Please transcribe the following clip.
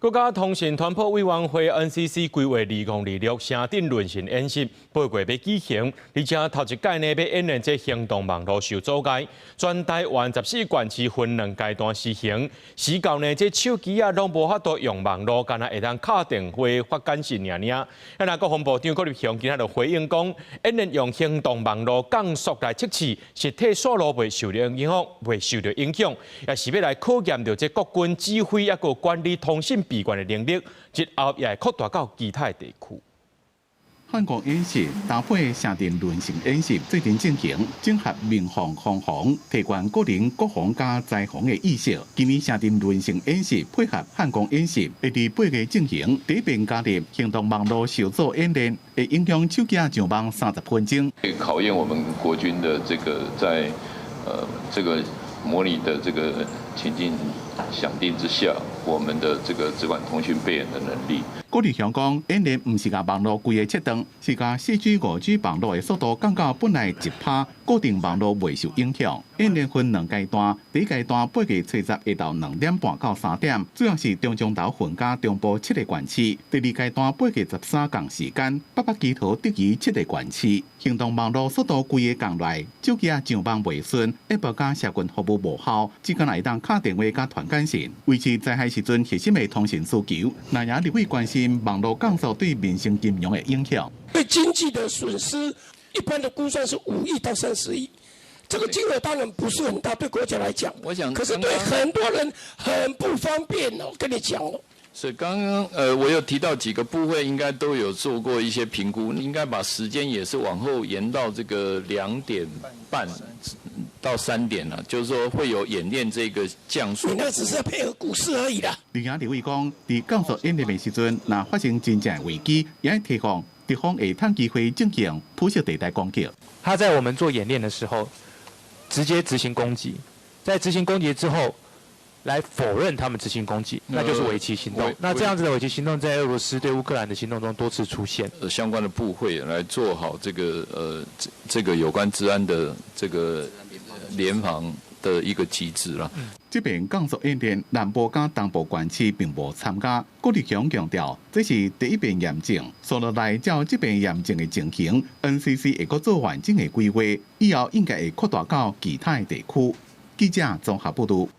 國家通訊傳播委員會 NCC 規劃2026城鎮淪陷演習，8月欲舉行，而且頭一擺呢，欲演練這行動網路受阻礙，全台灣14縣市分兩階段施行。時到呢，這手機仔攏無法度用網路，干焦會當敲電話發簡訊爾爾。啊，那國防部長郭立雄今仔就回應講，演練用行動網路降速來測試，實體線路袂受著影響，袂受著影響，也是欲來考驗著這國軍指揮抑閣管理通訊備援的能力，日後也會擴大到其他地區。漢光演習搭配城鎮淪陷演習，做陣進行，整合民防、空防，提懸個人國防佮災防的意識。今年城鎮淪陷演習配合漢光演習，會佇8月進行。第一遍加入行動網路受阻演練，會影響手機上網30分鐘。考驗我們國軍的這個在這個模擬的這個情境想定之下，我們的這個資管通訊備援的能力。郭立雄講，演練毋是共網路規个切斷，是共4G、5G 網路的速度降到本來1趴，固定網路袂受影響。演練分兩階段，第一階段8月初十下晝2點半到3點，主要是中彰投雲嘉中部七個縣市；第二階段8月13仝時間，北北基桃竹宜七個縣市。行動網路速度規个降來，手機仔上網袂順，App 佮社群服務無效，只干焦會當敲電話佮傳簡訊，維持災害時陣核心的通訊需求。那也立委關心網路降速對民生金融的影響。對經濟的損失，一般的估算是5億到30億。這個金額當然不是很大，對國家來講，我想，可是對很多人很不方便哦。跟你講哦。是剛剛我有提到幾個部會應該都有做過一些評估，應該把時間也是往後延到這個2點半到3點了，就是說會有演練這個降速。你那只是配合股市而已啦。另外，立委講，佇降速演練的時陣，若發生真正危機，也會提防敵方會趁機會進行灰色地帶攻擊。他在我們做演練的時候，直接執行攻擊，在執行攻擊之後，來否認他們執行攻擊，那就是偽旗行動。那這樣子的偽旗行動，在俄羅斯對烏克蘭的行動中多次出現。相關的部會來做好這個有關資安的這個聯防的一個機制啦。這遍降速演練，南部佮東部縣市並無參加。郭立雄強調，這是第一遍驗證，紲落來照這遍驗證的情形，NCC 會閣做完整的規劃，以後應該會擴大到其他的地區。記者綜合報導。